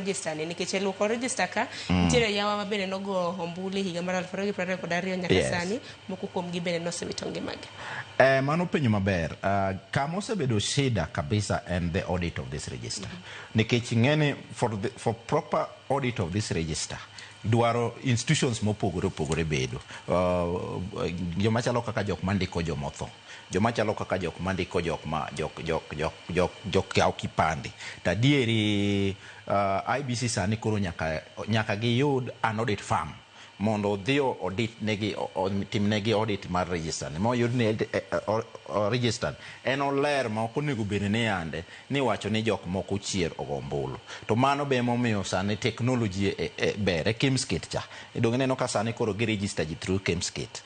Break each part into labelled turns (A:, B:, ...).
A: register ni, nikech e luoko register ka nitiere yawa ma bende nogo ombulu e higa mar 2022 nyaka sani moko kuomgi bende nosewito ngimagi.
B: Mano penjo maber. Kama osebedo shida kabisa en the audit of this register. Nikech ing'eni for proper audit of this register dwaro institutions mopogore opogore bedo. Joma chalo kaka jok mandiko jomotho, joma chalo kaka jok mandiko jok ma jok jok jok jok jok kawo kipande. To adieri IEBC sani koro nyaka giyud an audit firm mondo odhi audit negi, timnegi audit mar register ni moyud ni register en oler ma ok onego bed ni yande ni wacho ni jok moko chier ogo ombulu. To mano be emomiyo sani technology ber e KIEMS kit cha. Donge ineno ka sani koro gi register ji through KIEMS kit.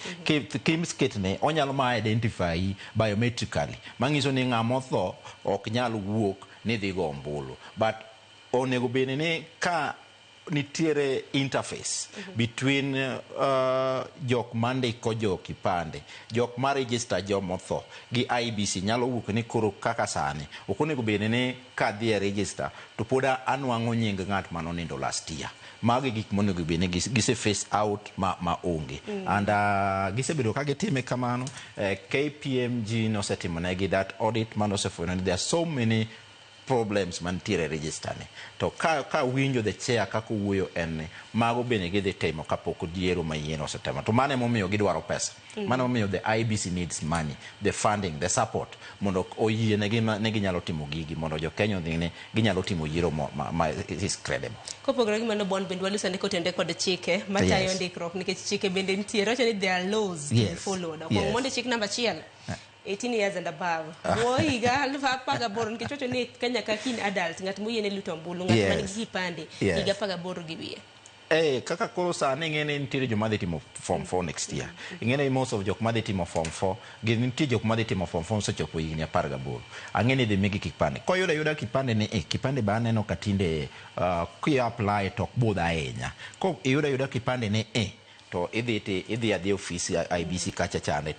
B: KIEMS kit ni onyalo ma identify biometrically manyiso ni ng'ama otho ok nyal wuok ni dhi go ombulu. But onego bed ni ka nitiere interface between jok mandiko jo kipande, jok ma register jomotho gi IEBC nyalo wuok ni koro kaka sani ok onego bed ni kadhi e register to pod anwang'o nying ng'at manonindo last year. Mago e gik monego bed ni gise phase out ma onge. And gisebedo ka gitime kamano. KPMG nosetimo negi that audit manosefwenyo ni there are so many problems mantiere e register ni. To ka winjo the chair kaka owuoyo en ni mago bende gidhi timo kapok yiero manyien osetimo. To mano emomiyo gidwaro pesa. Mano emomiyo the IEBC needs money, the funding, the support mondo oyienegi ni ginyalo timo gigi mondo jo Kenya odhi ni ginyalo timo yiero ma is credible.
A: Kopogore gi mano, Bon, bende waluso ni kotenore kod chike matayo ndikruok, nikech chike bende nitiere wacho ni there are laws to be followed. Okuongo mondo chik namba 1, 18 years and above, bwo higa 18, nikech wacho ni Kenya ka kin adult, ng'at moyiene luto ombulu, ng'at man gi kipande, higa 18 gi wiye.
B: Kaka koro sani ing'e ni nitiere joma dhi timo form 4 next year. Ing'e ni most of jok madhi timo form 4, gin nitie jok madhi timo form 4 osechopo higni 18. Ang'e ni idhi migi kipande. Koyudo ayuda kipande ni kipande be aneno ka tinde ki apply to ok budh ahinya. Ko iyudo ayuda kipande ni to idhi adhiya ofis IEBC kacha chande.